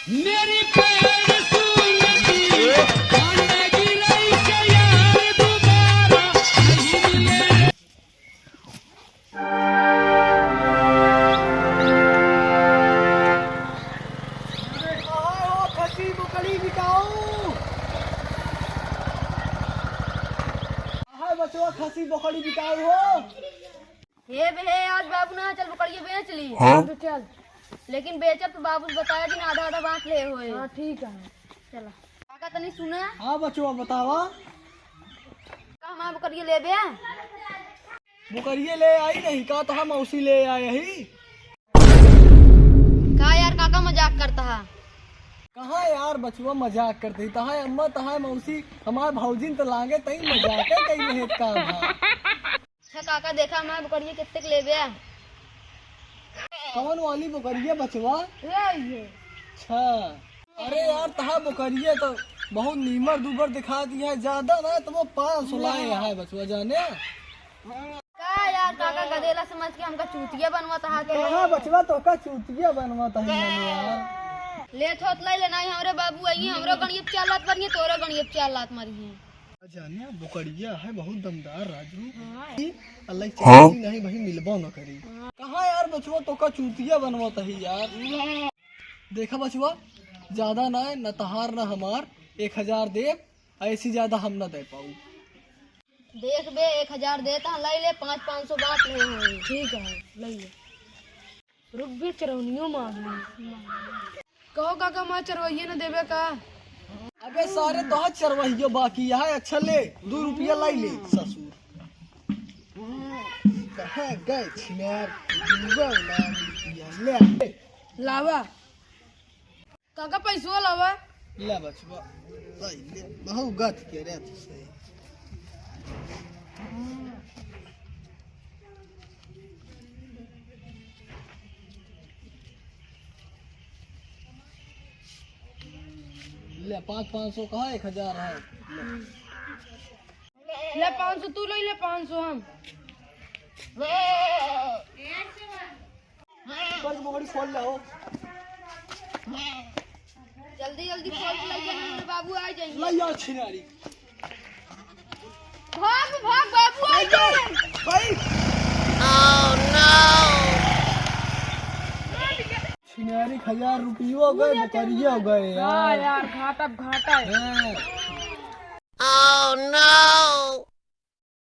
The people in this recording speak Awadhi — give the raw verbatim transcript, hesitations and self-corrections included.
मेरी पैर सूंघती, आने की रही से यार दोबारा नहीं मिले। अरे कहाँ हो खसी बोकरी बिकाऊ? कहाँ बचवा खसी बोकरी बिकाऊ हो? हे बे, हे, आज बाबू ना, चल बकरिया बेच ली। हाँ? तो चल। लेकिन बेचब तो बाबू से बताया दिन आधा आधा बांट ले होए। हाँ, ठीक है। चला। काका तनी सुना। हाँ बचवा बतावा। का हमार बकरिया लेबे? बकरिया ले आई नहीं का, तहा मौसी ले आए ही। का यार काका मजाक करता है? कहाँ यार बचवा मजाक करते ही, तहा अम्मा तहा मौसी हमार भौजिन त लागे तई मजाक है कई नहीं का भा। अच्छा काका, देखा हमार बकरिया कितने के लेबे? कौन वाली बकरिया बचवा? ये, ये। अच्छा, अरे यार, तहा बकरिया तो बहुत नीमर दूबर दिखा दी है, ज्यादा ना तो वो पाँच सौ लाए है बचवा जाने। का यार काका, गदेला समझ के हमका चूतिया बनवा तहा के। कहाँ बचवा तो का चूतिया बनवा तहा यार। ले छोट लाई ले, नहीं हमरे बाबू आई, हमरो गणियत चार लात मारिए, तोरो गणियत चार लात मारिए। जाने बोकरिया है बहुत दमदार राजू। हाँ। ई अलग हाँ। चीज नहीं भाई मिलबो न करी। हाँ। कहाँ यार बचवा तोका चूतिया बनवत है यार। देखा बचवा ज्यादा ना है, न तहार न हमार, एक हजार दे, ऐसी ज्यादा हम न दे पाऊ। देख बे एक हजार देता लाई ले, पाँच पाँच सौ बांट ले होई। ठीक है, ले ले। रुक बे, चरौनियो मांग ले। कहो काका, मैं चरवैये न देबे का? अबे सारे, तोहार चरवैयो बाकी है। अच्छा ले, दो रुपया लाई ले ससुर। कहाँ गए छिनार? दो लाख रुपया ले। लावा। काका, पैसवा लावा। ले बचवा, ले, ले, बहुत गत के रे तुसे। ले, पाँच, पाँच सौ कहा, एक हजार है। ले। ले, पाँच सौ तू ले, ले, पाँच सौ हम। ऊपर के बोकरी खोल ले हो। जल्दी जल्दी खोल के लइके हमरे बाबू आ जाइए। ले यार छिनारी। भाग भाग, बाबू आ जाइए। भाई। छिनारी हजार रुपयो गए, बकरिया गए हाँ यार। यार, घाटा घाटा है। हाँ। Oh no!